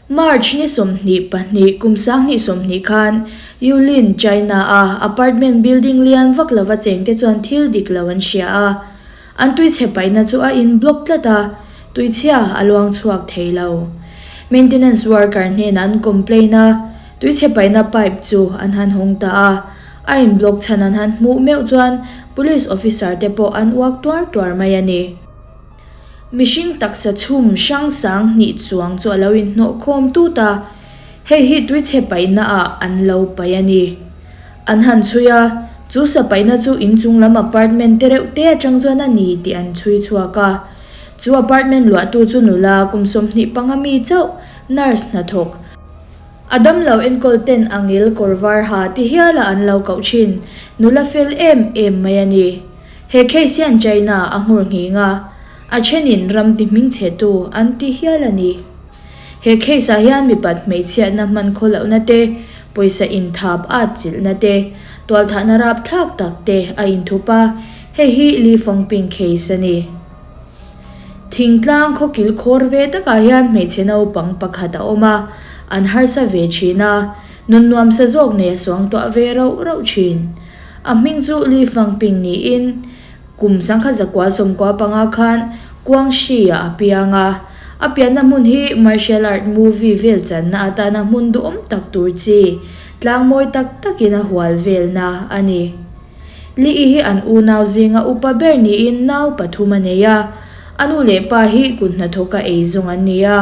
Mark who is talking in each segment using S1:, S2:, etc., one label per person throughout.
S1: March ni 22 kum 2020 khan Yulin, China-a apartment building lian vak lova chengte chuan thil dik lo an hria a. An tuichhe paihna chu a in block tlat a, tuichhia a luang chhuak thei lo. Maintenance worker hnenah an complain a, tuichhe paihna pipe chu an han hawng ta a. A in block chhan an han hmuh meuh chuan police officer te pawh an uak tuar tuar mai a ni. Mihring taksa chhum hrang sang hnih chuang chu a lo inhnawh khawm tut a, hei hi tuichhe paihna ah an lo paih a ni. An han chhui a, chu sa paihna chu inchung lam apartment te reuh te atang chuan a ni tih an chhui chhuak a. Chu apartment luahtu chu nula kum 25 mi chauh nurse hnathawk, a damlo enkawl ten angel kawr var ha ti hiala an lo koh thin nula fel em em mai a ni. He case hian China a nghur nghing a, a thenin ram ti hming chhetu an ti hial a ni. He case ah hian mipat hmeichhiatna hman khaw lohna te, pawisa inthap at chilhna te, tualthahna rapthlak tak te a inthup a, hei hi Li Fangping case a ni. Thingtlang khawkil khawr ve takah hian hmeichhe naupang pakhat a awm a, an harsa ve thin a, nun nuamsa zawk nei a suangtuah ve rauh rauh thin. A hming chu Li Fangping niin kum 1995 khan Guangxi-ah a piang a. A pianna hmun hi martial art movie vel channa atana hmun duhawm tak tur chi, tlang mawi tak takin a hual velna a ni. Li-i hi an unau zinga upa ber niin nau pathum a nei a. A nu leh pa hi kut hnathawka ei zawng an ni a,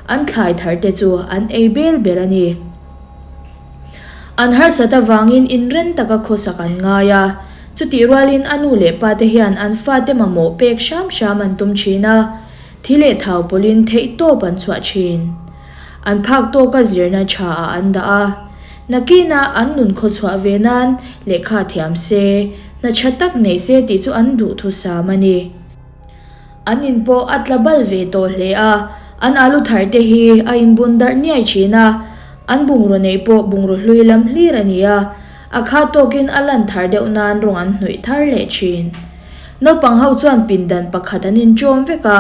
S1: an thlai thar te chu an ei bel ber a ni. An harsat avangin inren taka khawsak an ngai a, chutih rualin a nu leh pa te hian an fate mamawh pek hram hram an tum thin a, thi leh thau pawlhin theihtawp an chhuah thin. An phak tawka zirna tha ah an dah a, nakinah an nun khawchhuah ve nan lehkha thiam se, hna tha tak nei se tih chu an duhthusam a ni. An in pawh a tla bal ve tawh hle a, an alu thar te hi a inbun darh niai thin a, an bungraw neih pawh bungraw hlui lam hlir a ni a, a kha tawkin a lan thar deuh nan rawng an hnawih thar leh thin. Naupang ho chuan pindan pakhat an inṭawm vek a,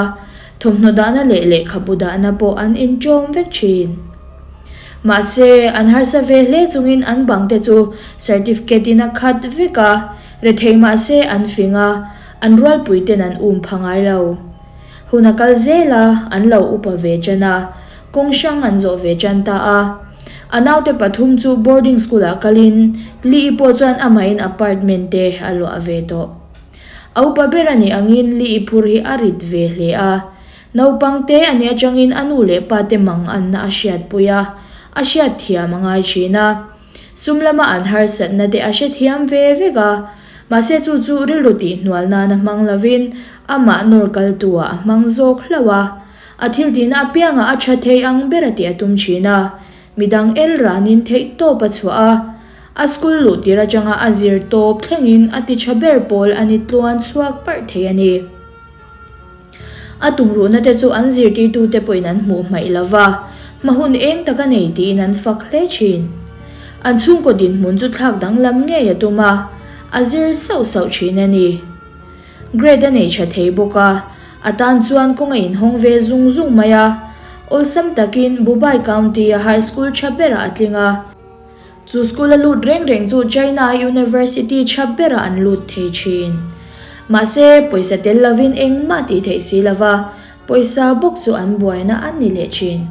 S1: thawmhnaw dahna leh lehkhabu dahna pawh an inṭawm vek thin. Mahse, an harsa ve hle chungin an bang te chu certificate in a khat vek a, rethei mahse an fing a, An rualpui ten an um pha ngai lo. Hun a kal zel a, an lo upa ve tan a, kawng hrang an zawh ve tan ta a. A naute pathum chu boarding school ah kalin Li-i pawh chuan amahin apartment te a luah ve tawh. A upa ber a nih angin Li-i phur hi a rit ve hle a. Naupang te a nih atangin a nu leh pa te mang anna a hriatpui a, a hriatthiam a ngai thin a. Sum lama an harsatna te a hrethiam ve vek a, mahse chu chu rilru tihhnual nana hmang lovin amah nawr kaltu-ah a hmang zawk hlauh a. A thil tihna apiangah a tha thei ang ber a tih a tum thin a, midang el ranin theihtawp a chhuah a. A school luh tir atanga a zir tawp thlengin a ti tha ber pawl a ni tluan chhuak parh thei a ni. A tumruhna te chu an zirtirtute pawhin an hmuh hmaih lo va, hma hun eng tak a nei tiin an fak hle thin. An chhungkaw dinhmun chu thlak danglam ngei a tum a, a zir sauh sauh thin a ni. Grade a nei tha thei bawk a, a tan chuan kawng a inhawng ve zung zung mai a. Awlsam takin Bubai County-a high school tha berah a tling a. Chu school a lut reng reng chu China University tha berah an lut thei thin. Mahse, pawisa tel lovin engmah tih theih si lova, pawisa bawk chu an buaina an ni leh thin.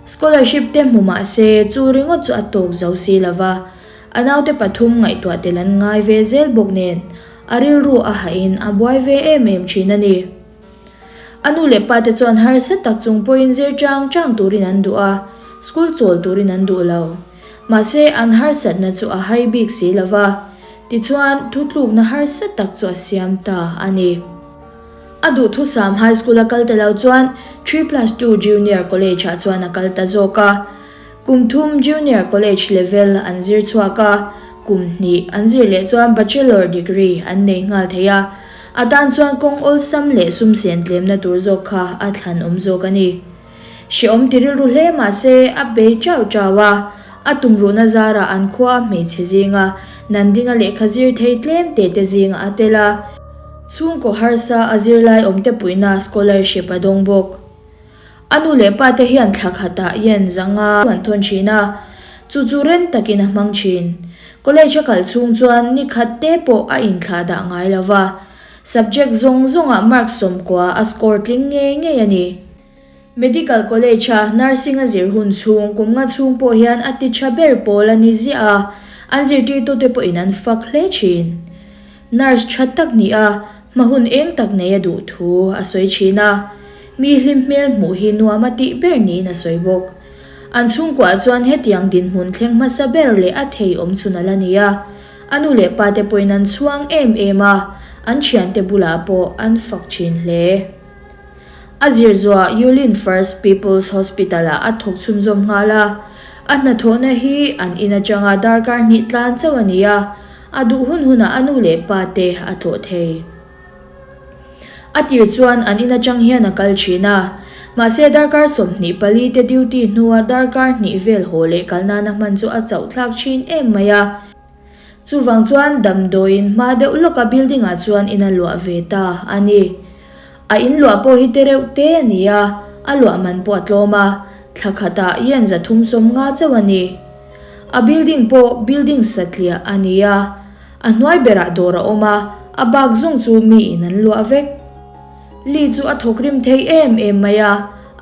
S1: Scholarship te hmu mahse, chu ringawt chu a tawk zo si lova, a naute pathum ngaihtuah tel an ngai ve zel bawk nen, a rilru a hahin a buai ve em em thin a ni. A nu leh pa te chuan harsa tak chung pawhin zir chang chang turin an duh a, school chawl turin an duh lo. Mahse, an harsatna chu a hai bik si lo va, tichuan thutlukna harsa tak chu a siam ta a ni. A duhthusam high school a kal ta lo chuan 3+2 Junior College ah chuan a kal ta zawk a. Kum thum Junior College level an zir chhuak a, kum hnih an zir leh chuan Bachelor degree an nei nghal thei a. A tan chuan kawng awlsam leh sum sen tlemna tur zawk kha a thlan awm zawk a ni. Hrehawm ti rilru hle mah se a bei chau chau a, a tumruhna zarah an khua a hmeichhe zinga Nandinga lehkha zir thei tlem te te zingah a tel a, chhungkaw harsa a zirlai awmte puihna scholarship a dawng bawk. A nu leh pa te hian thla khatah yen zanga an thawn thin a, chu chu ren takin a hmang thin. College a kal chhung chuan ni khat te pawh a inthlah dah ngai lo va, subject zawng zawngah mark sawmkua a score tling ngei ngei a ni. Medical College a nursing a zir hun chhung kum nga chhung pawh hian a ti tha ber pawl a ni ziah a, an zirtirtute pawhin an fak hle thin. Nurse tha tak ni a, hma hun eng tak nei a duh thu a sawi thin a, mi hlim hmel hmuh hi nuam a tih ber niin a sawi bawk. An chhungkuah chuan hetiang dinhmun thleng hmasa ber leh a thei awm chhun a la ni a, a nu leh pate pawhin an chhuang em em a, an thiante bulah pawh an fak thin hle. A zir zuah Yulin First People's Hospital-ah a thawk chhunzawm nghal a. A hnathawhna hi an in atanga darkar hnih tlan chauh a ni a, a duh hun hunah a nu leh pa te a tlawh thei. A tir chuan an in atang hian a kal thin a, mahse darkar 24 te duty hnua darkar hnih vel haw leh kal nana hman chu a chauh thlak thin em mai a. Chuvang chuan damdawiin hma deuh lawka building ah chuan in a luah ve ta a ni. A in luah pawh hi te reuh te a ni a, a luah man pawh a tlawm a, thla khatah yen 350 chauh a ni. A building pawh building satliah a ni a, a hnuai berah dawr a awm a, a bak zawng chu mi in an luah vek. Li chu a thawk rim thei em em mai a,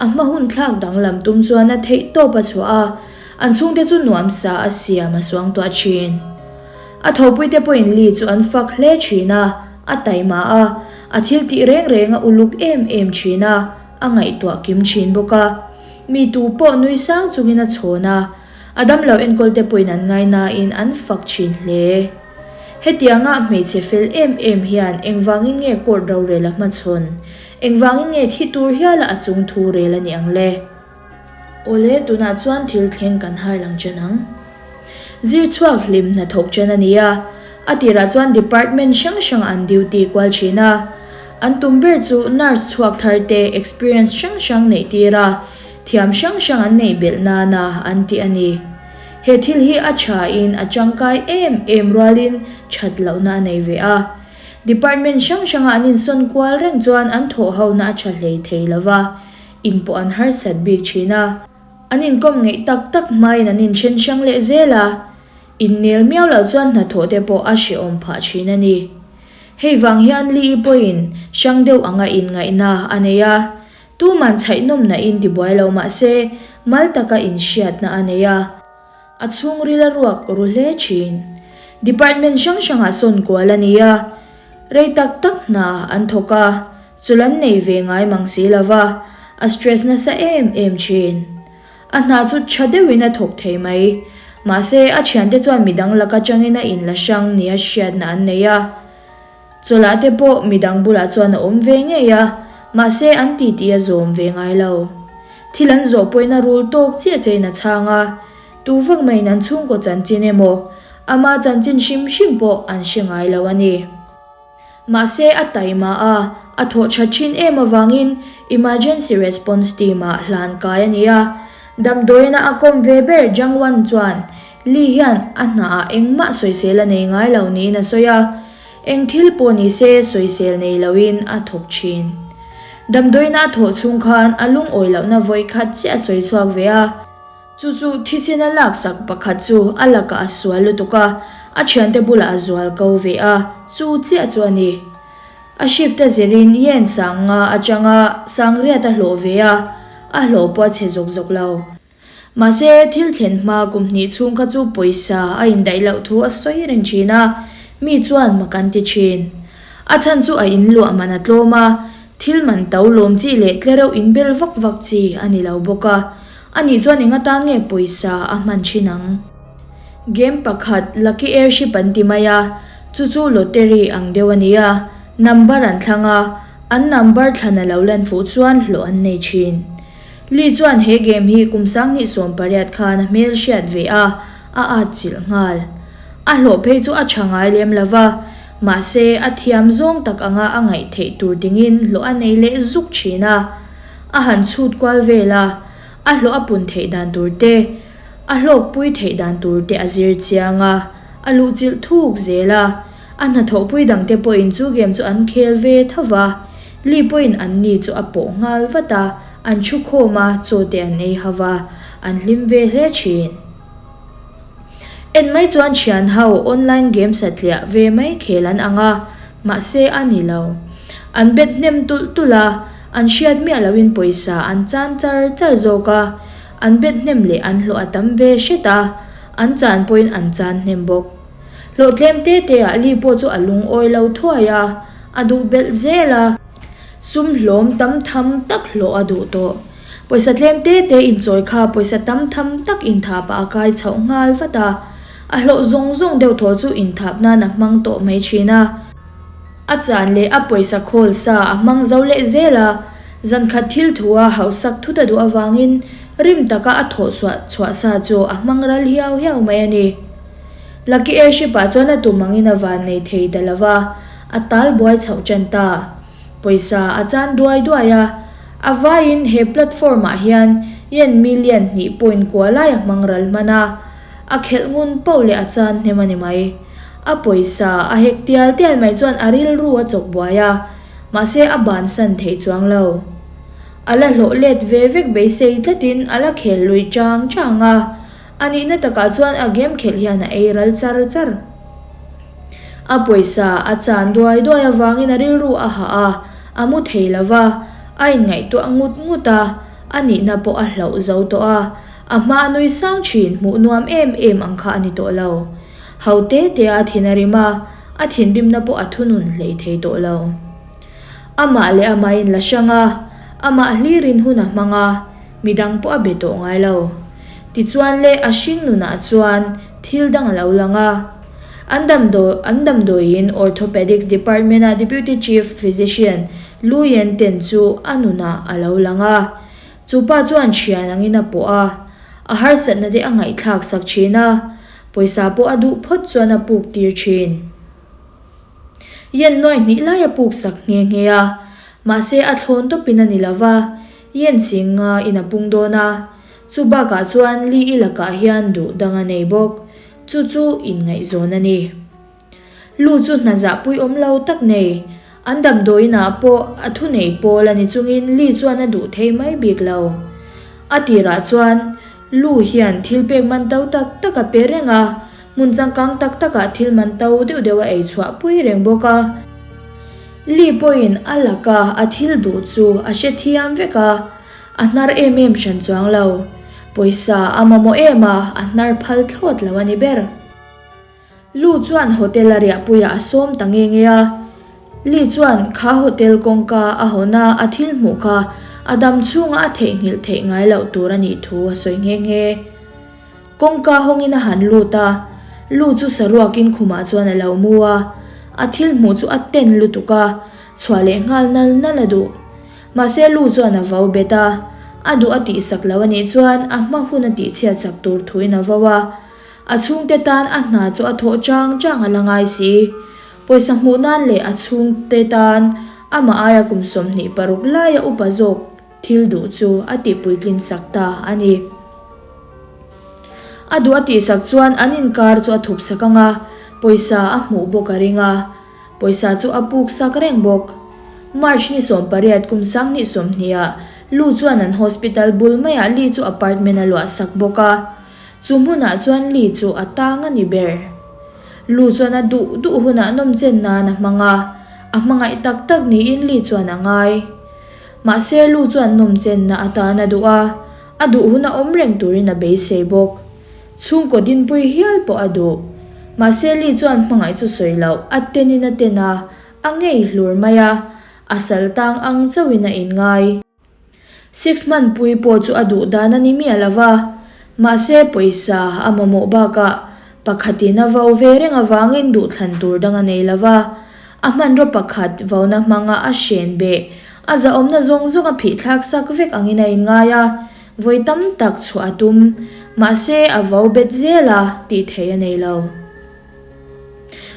S1: a hma hun thlak danglam tum chuan a theih tawp a chhuah a, An chhungte chu nuamsa a siam a suangtuah thin. A thopuite pawhin Li chu an fak hle thin a, a taima a, a thil tih reng reng a uluk em em thin a, a ngaihtuah kim thin bawk a. Mi tu pawh nui sang chungin a chhawn a, a damlo enkawlte pawhin an ngainain an fak thin hle. Hetianga hmeichhe fel em em hian engvangin nge court rorel a hmachhawn? Engvangin nge thi tur hiala a chung thu rel a ni ang le? Awle, tunah chuan thil thleng kan hai lang chen ang. Zir chhuak hlim hnathawk chen a ni a, a tirah chuan department hrang hrangah an duty kual thin a. An tum ber chu nurse chhuak thar te experience hrang hrang neih tir a, thiam hrang hrang an neih belh nana an ti a ni. He thil hi a tha in a tangkai em em rualin that lohna a nei ve a. Department hrang hranga an insawn kual reng chuan an thawh hona a tha hlei thei lova. In pawh an harsat bik thin a. An inkawm ngeih tak tak hmain an inthen hrang leh zel a. Innel miau loh chuan hnathawh te pawh a hrehawm phah thin a ni. Hei vang hian Li-i pawhin hrang deuh anga inngaihna a nei a. Tuman chhaihnawmna in tibuai lo mah se, mal taka inhriatna a nei a. A chhungril a ruak ru hle thin. Department hrang hrangah sawn kual a ni a, rei tak tak hna an thawk a, chul an nei ve ngai mang si lo va, a stress nasa em em thin. A hna chu tha deuhin a thawk thei mai. Mahse, a thiante chuan midang laka tangin a inla hrang nia hriatna an nei a. Chawlhah te pawh midang bulah chuan a awm ve ngei a, mahse an titi a zawm ve ngai lo. Thil an zawh pawhin a rul tawk chiah chein a chhang a, tu vak maiin an chhungkaw chanchin emaw, ama chanchin hrim hrim pawh an hre ngai lo a ni. Mahse a taima a, a thawh tha thin em avangin Emergency Response Team-ah hlan kai a ni a, damdawiina a kawm ve ber Jangwan chuan Li hian a hnaah engmah sawisel a nei ngai lo niin a sawi a, eng thil pawh ni se sawisel nei loin a thawk thin. Damdawiina a thawh chhung khan a lungawi lohna vawi khat chiah a sawi chhuak ve a, chu chu thisen a laksak pakhat chu a lakah a sual lutuk a, a thiante bulah a zual ko ve a, chu chiah chu a ni. A shift a zirin yen sang nga atanga sang riat a hlawh ve a, a hlawh pawh a chhe zawk zawk lo. Mahse, thil thlen hma kum hnih chhung kha chu pawisa a indaih loh thu a sawi reng thin a, mi chuan mak an ti thin. A chhan chu a inluah man a tlawm a, thil man to lawm chi leh tlereuh inbel vak vak chi a ni lo bawk a, ani chuan eng atan nge pawisa a hman thin ang? Game pakhat Lucky Airship an ti mai a, chu chu lottery ang deuh a ni a, number an thlang a, an number thlan a lo lan fuh chuan hlawh an nei thin. Lee chuan he game hi kum 2018 khan a hmel hriat ve a, a atchilh nghal. A hlawh phei chu a tha ngai lem lo va, mahse a thiam zawng tak anga a ngaih theih tur dingin hlawh a nei leh zuk thin a. A han chhut kual vel a, a hlawh a pun theih dan tur te, a hlawkpui theih dan tur te a zir chiang a, a luhchilh thuk zel a. A hnathawhpui dangte pawhin chu game chu an khel ve tho va, Lee pawhin anni chu a pawh nghal vat a. An thu khawm a, chaw te an ei ho va, an hlim ve hle thin. En mai chuan thian ho online game satliah ve mai khel an ang a, mahse a ni lo. An bet hnem tulh tulh a, an hriat miah loin pawisa an chan char char zawk a, an bet hnem leh an hlawh a tam ve hret a, an chan pawhin an chan hnem bawk. Hlawh tlem te te ah Li pawh chu a lungawi lo thuai a, a duh belh zel a. Sum hlawm tam tham tak hlawh a duh tawh. Pawisa tlem te te inchawi kha pawisa tam tham tak inthapah a kai chhoh nghal vat a, a hlawh zawng zawng deuh thaw chu inthap nan a hmang tawh mai thin a. A chan leh a pawisa khawl sa a hmang zo leh zel a, zankhat thil thua hausak thut a duh avangin rim taka a thawh chhuah chhuah sa chu a hmang ral hiau hiau mai a ni. Lucky Airship-ah chuan a tum angin a van nei thei ta lo va, a tal buai chhoh tan ta. Pawisa a chan duai duai a, a vaiin he platform-ah hian yen million hnih point kua lai a hmang ral hman a, a khelh ngun poh leh a chan hnem a ni mai. A pawisa a hek tial tial mai chuan a rilru a chawk buai a, mahse a bansan thei chuang lo. A la hlawh let ve vek beisei tlatin a la khel lui chang chang a, A nihna takah chuan a game khelh hian a ei ral char char. A pawisa a chan duai duai avangin a rilru a hah a, a mu thei lo va, a inngaihtuah ngut ngut a, a nihna pawh a hlauh zo tawh a, a hma a nui sang thin hmuh nuam em em ang kha a ni tawh lo. Ho te te a thin a rim a, a thinrimna pawh a thunun hlei thei tawh lo. Amah leh amah in la hrang a, amah hlirin hun a hmang a, Midang pawh a be tawh ngai lo. Tichuan le a hring nunah chuan thil dang a lo lang a. An damdawi an damdawiin Orthopedics Department-a Deputy Chief Physician Lu Yen Ten chu a nunah a lo lang a. Chu pa chuan thian angin a pawh a. A harsatna te a ngaihthlak sak thin a. Pawisa pawh a duh phawt chuan a puk tir thin. Yen nuai hnih lai a puk sak nghe nghe a. Mahse a thlawn tawpin a ni lo va. Yen sing nga in a pung dawn a, chu bakah chuan Li i lakah hian duh dang a nei bawk, chu chu inngaihzawn a ni. Lu chu hna zahpui awm lo tak nei, an damdawiin ah pawh a thunei pawl a ni chungin Li chuan a duh thei mai bik lo. A tirah chuan Lu hian thil pek man to tak tak a pe reng a, hmun changkang tak takah thil man to deuh deuh a ei chhuah pui reng bawk a. Li pawhin a laka a thil duh chu a hre thiam vek a, a hnar em em hran chuang lo. Pawisa a mamawh em a, a hnar phal thlawt lo a ni ber. Lu chuan hotel a riahpuiah a sawm ta nge nge a. Li chuan kha hotel kawngka a hawna a thil hmuh kha a dam chhunga a theihnghilh theih ngai loh tur a nih thu a sawi nghe nghe. Kawngka hawngin a han lut a, lu chu saruakin khumah chuan a lo mu a, a thil hmuh chu a ten lutuk a, chhuah leh nghal nal nal a duh. Mahse lu chuan a vo bet a, a duh a tihsak lo a nih chuan a hma hun a tihchhiat sak tur thuin a vo a, a chhungte tan a hna chu a thawh chang chang a la ngai si. Pawisa hmuh nan leh a chhungte tan amah aia kum 26 laia upa zawk thil duh chu a tihpuitlin sak ta a ni. A duh a tihsak chuan an inkar chu a thup sak ang a, pawisa a hmuh bawk a ring a, pawisa chu a puk sak reng bawk. March ni 18 kum 2020 ah Lu chuan an hospital bul maiah Li chu apartment a luah sak bawk a, chu hmunah chuan Li chu a tang a ni ber. Lu chuan a duh duh hunah nawmchen nan a hmang a, a hmangaih tak tak niin Li chuan a ngai. Mahse Lu chuan nawmchenna atan a duh a, A duh hun a awm reng turin a beisei bawk. Chhungkaw dinpui hial pawh a duh. Mahse Li chuan hmangaih chu sawi loh, a tenin a ten a, a ngei hlur mai a, a sal tang ang chauhin a inngai. Six month pui pawh chu a duh dan a ni miah lo va, mahse pawisa a mamawh bakah pakhatin a vo ve reng avangin duhthlan tur dang a nei lo va, A hmanraw pakhat vauna hmanga a hren beh, a zahawmna zawng zawng a phih thlak sak vek angin a inngai a, vawi tam tak chhuah a tum. Mahse, a vo bet zel a, tih theih a nei lo.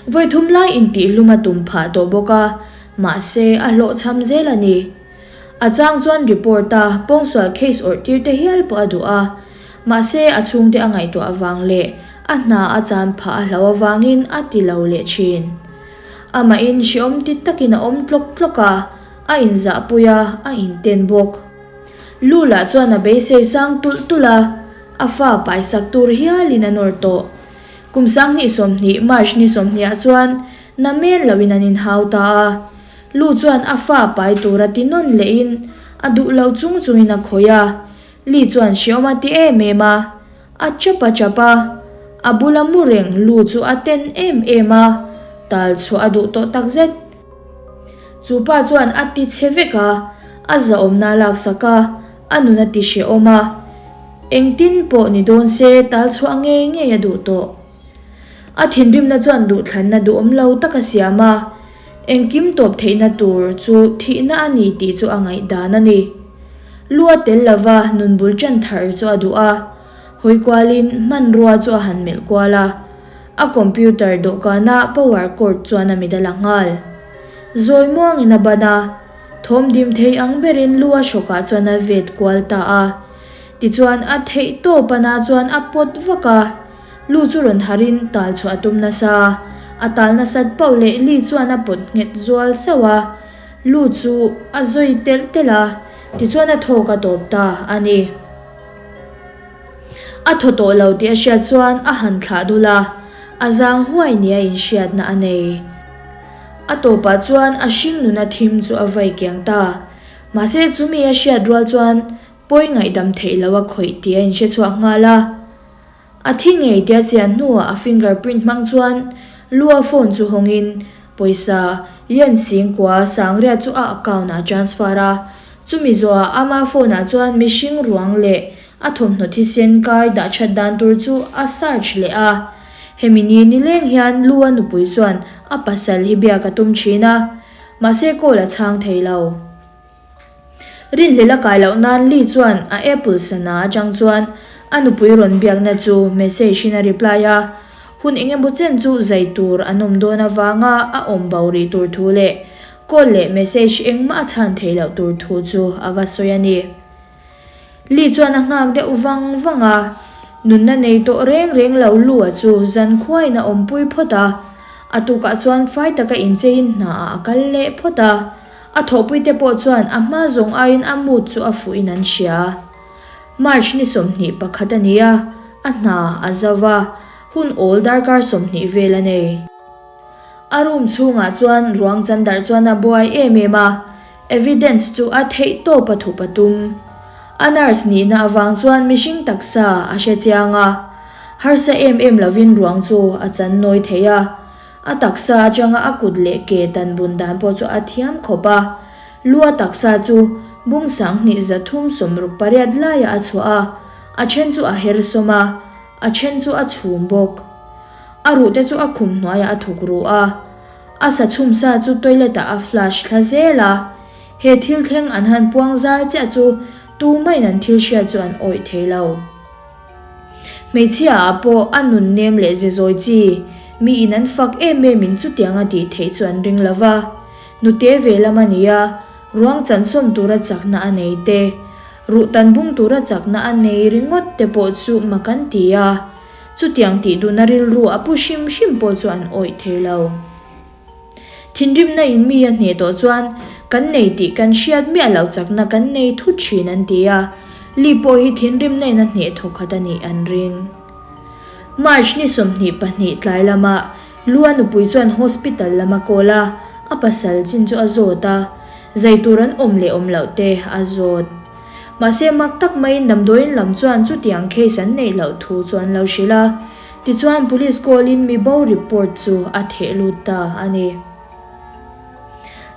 S1: Vawi thum lai intihhlum a tum phah tawh bawk a, mahse, a hlawhchham zel a ni. A chang chuan report a, pawngsual case awrh tir te hial pawh a duh a. Mahse, a chhungte a ngaihtuah avang leh a hna a chan phah a hlauh avangin a ti lo leh thin. Amahin hreawm ti takin a awm tlawk tlawk a, a inzahpui a, a inten bawk. Lu lah chuan a beisei sang tulh tulh a, a fa paisak tur hialin a nawr tawh. Kum 2020 March ni 20 ah chuan namen loin an inhau ta a. Lu chuan a fa pai tura ti nawn lehin a duh lo chung chungin a khawih a. Li chuan hreawm a ti em em a, a chap a chap a, a bula mu reng Lu chu a ten em em a, tal chhuah a duh tawh takzet. Chu pa chuan a ti che vek a, a zahawmna a laksak a, a nun a ti hrehawm a. Engtin pawh ni dawn se tal chhuah ngei ngei a duh tawh. A thinrimna chuan duhthlanna duhawm lo tak a siam a, engkim tawp theihna tur chu thihna a ni tih chu a ngaihdan a ni. Lu a tel lova nun bul ṭan thar chu a duh a, hawi kualin hmanrua chu a han melh kual a. A computer dawhkana power cord chuan a mit a la nghal. Zawi muangin a ban a, thawm dim thei ang berin lu a hrawkah chuan a vet kual ta a. Tichuan a theih tawp a na chuan a pawt vak a, lu chu rawn harin tal chhuah a tum nasa. A tal nasat pauh leh li chuan a pawt nghet zual sauh a, lu chu a zawi telh telh a, tichuan a thawk a tawp ta a ni. A thaw tawh lo tih a hriat chuan a han thlah dul a, a zang huai nia inhriatna a nei. A tawpah chuan a hring nuna thim chu a vai kiang ta. Mahse chumi a hriat rual chuan pawi ngaihdam theih lo a khawih tih a inhre chhuak nghal a. A thi ngei tia chian hnuah a finger print hmang chuan Lua phone chu hawngin pawisa Yen Singkua Sangria chu a account ah a transfer a. Chumi zawhah ama phone ah chuan mihring ruang leh a thawmhnaw thisen kai dah that dan tur chu a search leh a. Hemi ni nileng hian Lua nupui chuan a pasal hi biak a tum thin a, mahse call a chhang thei lo. Rinhlelh a kai loh nan Lee chuan a Apple sana atang chuan a nupui rawn biakna chu message in a reply a, hun eng emaw chen chu zai tur an awm dawn avanga a awm bo rih tur thu leh call leh message engmah a chhan theih loh tur thu chu a va sawi a ni. Lee chuan a nghak deuh vang vang a, nunna nei tawh reng reng lo Lua chu zan khuaiin a awmpui phawt a, a tukah chuan fai taka incheiin hnaah a kal leh phawt a. A thawhpuite pawh chuan a hma zawng aiin a mood chu a fuhin an hria. March ni 21 a ni a, a hna a zo va, hun awl darkar 20 vel a nei. A room chhungah chuan ruang chan darh chuan a buai em em a, evidence chu a theih tawp a thup a tum. A nurse nihna avang chuan mihring taksa a hre chiang a, harsa em em lovin ruang chu a chan nawi thei a. A taksa atanga a kut leh ke tan bun dan pawh chu a thiam khawp a. Lu a taksa chu bung 2368 laiah a chhuah a, a then chu a her sawm a, a then chu a chhum bawk. A ruhte chu a khum hnuaiah a thuk ruh a, a sa chhum sa chu toilet ah a flush thla zel a. He thil thleng an han puang zar chiah chu tumahin an thil hriat chu an awih thei lo. Hmeichhia ah pawh a nun nem leh ze zawi chi, mi in an fak em em in chutiang a tih theih chu an ring lo va. Nute ve lam a ni a, ruang chansawm tura chakna a nei te, ruh tan bung tura chakna a nei ringawt te pawh chu mak an ti a, chutiang tih duhna rilru a pu hrim hrim pawh chu an awih thei lo. Thinrimna in mi a hneh tawh chuan kan nei tih kan hriat miah loh chakna kan nei thut thin an ti a, Li pawh hi thinrimna in a hneh thawkhat a nih an ring. March ni 22 tlai lamah Lua nupui chuan hospital lam a call a, a pasal chin chu a zawt a, zai tur an awm leh awm loh te a zawt. Mahse mak tak maiin damdawiin lam chuan chutiang case an neih loh thu chu an lo hrilh a. Tichuan police call in mi bo report chu a theh lut ta a ni.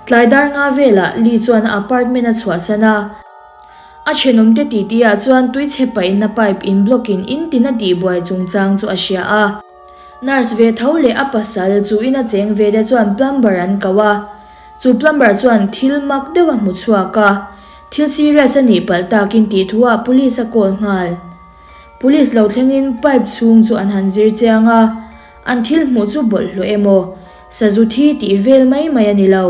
S1: Tlai dar nga velah Lee chuan a apartment a chhuahsan a. A thenawmte titi ah chuan tuichhe paihna pipe in block in in tin a tihbuai chungchang chu a hria a. Nurse ve tho leh a pasal chu in a cheng ve te chuan plumber an ko a. Chu plumber chuan thil mak deuh a hmu chhuak a. Thil serious a nih palh takin tih thu ah police a call nghal. Police lo thlengin pipe chhung chu an han zir chiang a, an thil hmuh chu bawlhhlawh emaw, sazu thi tih vel mai mai a ni lo.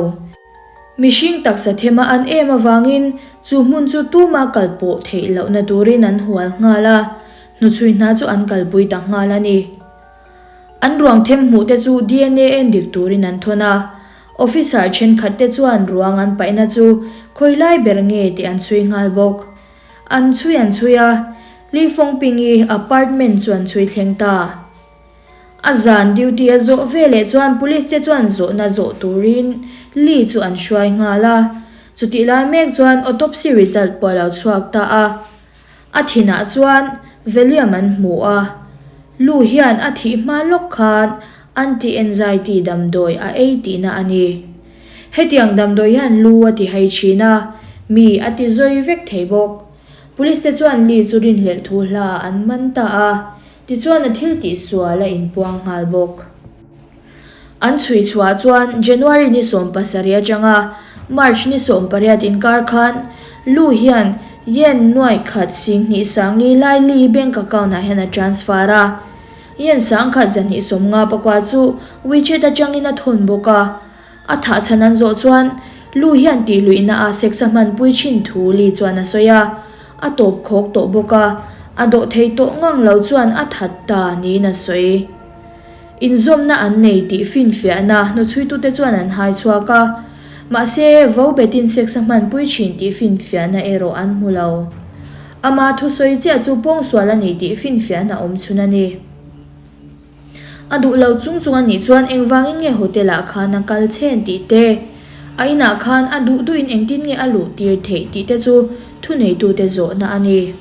S1: Mihring taksa thema an em avangin chu hmun chu tuma kal pawh theih lohna turin an hual nghal a, hnuchhui hna chu an kalpui ta nghal a ni. An ruang them hmuh te chu DNA en dik turin an thawn a, officer thenkhat te chuan ruang an paihna chu khawi lai ber nge tih an chhui nghal bawk. An chhui an chhui a, Li Fongping-i apartment chu an chhui thleng ta. A zan duty a zawh veleh chuan police te chuan zawhna zawh turin Li chu an hruai nghal a. Chutih lai mek chuan autopsy result pawh a lo chhuak ta a. A thinah chuan Valium an hmu a, Lu hian a thih hma lawk khan anti-anxiety damdawi a ei tihna a ni. Hetiang damdawi hian lu a ti hai thin a, mi a ti zawi vek thei bawk. Police te chuan Li chu rinhlelh thu hla an man ta a, tichuan a thil tihsual a inpuang nghal bawk. An chhui chhuah chuan January ni 17 atanga March ni 18 inkar khan Lu hian Yen nuaih khat 20 sangli lai Li bank account ah hian a transfer a. Yen 1000 254 chu WeChat atangin a thawn bawk a. A thah chhan an zawh chuan Lu hian tihluihna a sex a hmanpui thin thu Li chuan a sawi a. A tawp khawk tawh bawk a, a dawh thei tawh ngang lo chuan a that ta niin a sawi. Inzawmna an nei tih finfiahna hnuchhuitute chuan an hai chhuak a, mahse vo betin sex a hmanpui thin tih finfiahna erawh an hmu lo. Ama thusawi chiah chu pawngsual a ni tih finfiahna awm chhun a ni. A duh lo chung chung a nih chuan engvangin nge hotel ah khan a kal chhen tih te, a inah khan a duh duhin engtin nge a luh tir theih tih te chu thuneitute zawhna a ni.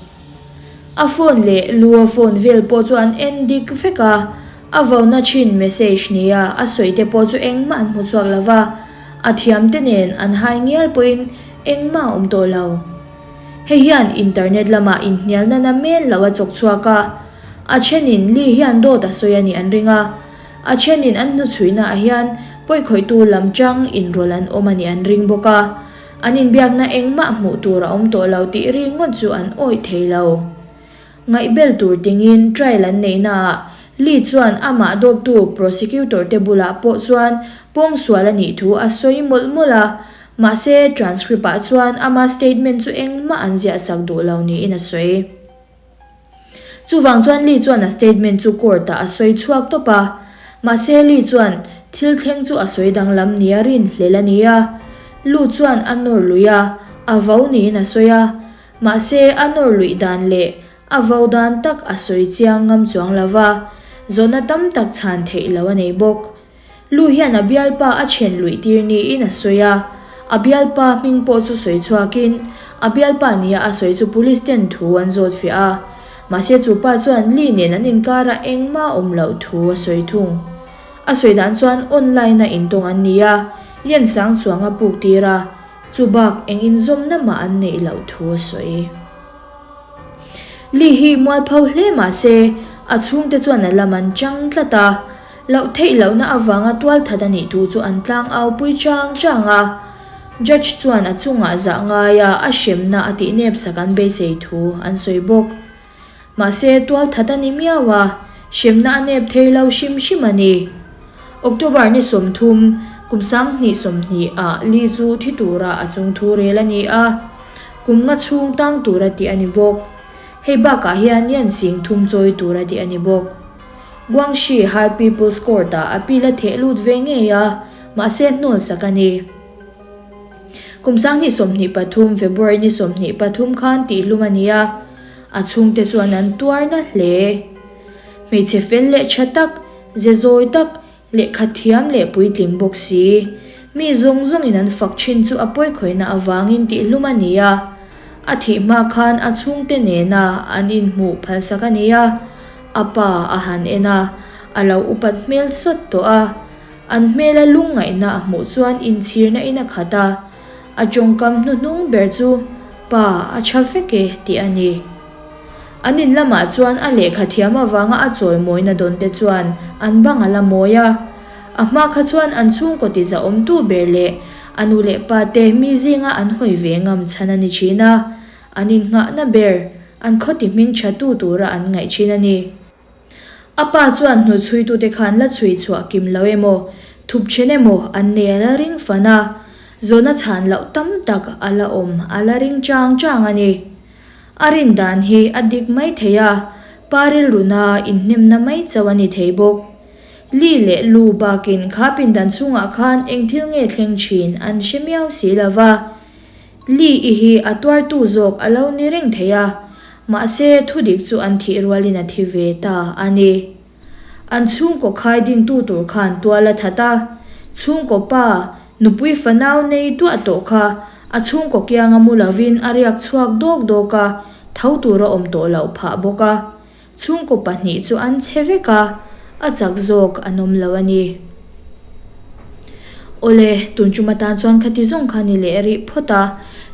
S1: A phone leh lu a phone vel pawh chu an en dik vek a, a vona thin message nia a sawi te pawh chu engmah an hmu chhuak lo va, a thiam te nen an hai ngial pawhin engmah a awm tawh lo. Hei hian internet lamah inhnialna na mel lo a chawk chhuak a, a thenin Lee hian dawt a sawi a nih an ring a, a thenin an hnuchhuihna ah hian pawikhawihtu lam chang inrawlh an awm a nih an ring bawk a. An inbiakna engmah hmuh tur a awm tawh lo tih ringawt chu an awih thei lo. Ngaihbel tur tingin trial an neihnaah Lee chuan amah dawptu prosecutor te bulah pawh chuan pawngsual a nih thu a sawi mawlh mawlh a, mahse transcript ah chuan ama statement chu engmah an ziahsak duh lo niin a sawi. Chuvang chuan Lee chuan a statement chu court ah a sawi chhuak tawp a, mahse Lee chuan thil thleng chu a sawi danglam nia rinhlel a ni a. Lu chuan a nawr lui a, a vo niin a sawi a, mahse a nawr luih dan leh a vo dan tak a sawi chiang ngam chuang lo va, zawhna tam tak chhan theih lo a nei bawk. Lu hian a bialpa a then luih tir niin a sawi a, a bialpa hming pawh chu sawi chhuakin a bialpa nia a sawi chu police ten thu an zawt fiah a, mahse chu pa chuan Lee nen an inkarah engmah awm loh thu a sawi thung. A sawi dan chuan online a intawng an ni a, Yen sang chuang a puk tir a, chu bak eng inzawmna mah an neih loh thu a sawi. Lee hi mualpho hle mahse a chhungte chuan a lam an chang tlat a, Loh theih lohna avanga tualthat a nih thu chu an tlang au pui chang chang a. Judge chuan a chungah zah ngaia a hremna a tih nep sak an beisei thu an sawi bawk. Mahse tualthat a ni miau a, hremna a nep thei lo hrim hrim a ni. October ni 30, kum 2020 ah Lee chu thi tura a chung thu rel a ni a, kum nga chhung tang tura tih a ni bawk. Hei bakah hian Yan Sing thum chawi tura tih a ni bawk. Guangxi High People's Court ah appeal a theh lut ve ngei a, mahse hnawl sak a ni. Kum 2023 February ni 23 khan tihhlum a ni a, a chhungte chuan an tuar na hle. Hmeichhe fel leh tha tak, ze zawi tak, lehkha thiam leh puitling bawk si, mi zawng zawngin an fak thin chu a pawikhawihna avangin tihhlum a ni a, a thih hma khan a chhungte nena an inhmuh phalsak a ni a. A pa a han en a, a lo upat hmel sawt tawh a. An hmela lungngaihna a hmuh chuan inchhirna in a khat a. A tawngkam hnuhnung ber chu, Pa, a tha vek e, tih a ni. An in lamah chuan a lehkha thiam avanga a chawimawina dawn te chuan an bang a la mawi a. A hma kha chuan an chhungkaw tizahawmtu ber leh a nu leh pa te mi zinga an hawi ve ngam chhan a ni thin a. An innghahna ber an khaw ti hming tha tu tura an ngaih thin a ni. A pa chuan hnuchhuitute khan la chhui chhuah kim lo emaw, thup then emaw an nei a la ring fan a, zawhna chhan loh tam tak a la awm a la ring chang chang a ni. A rin dan hi a dik mai thei a, pa rilruna inhnemna mai chauh a ni thei bawk. Li leh Lu bakin kha pindan chhungah khan eng thil nge thleng thin an hre miau si lo va. Lee-i hi a tuartu zawk a lo ni reng thei a, mahse thudik chu an thih rualin a thi ve ta a ni. An chhungkaw khai dingtu tur khan tual a that a, chhungkaw pa, nupui fanau nei duah tawh kha a chhungkaw kianga mu lovin a riak chhuak dawk dawk a, tho tur a awm tawh loh phah bawk a. Chhungkaw pahnih chu an chhe vek a, a chak zawk an awm lo a ni. Awle, tun tum atan chuan khati zawng kha ni leh rih phawt a,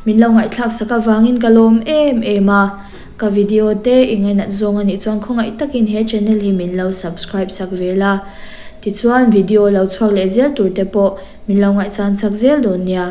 S1: min lo ngaihthlak sak avangin ka lawm em em a. Ka video te i ngainat zawng a nih chuan khawngaih takin he channel hi min lo subscribe sak ve la. Tichuan video lo chhuak leh zel tur te pawh min lo ngaihchan sak zel dawn nia.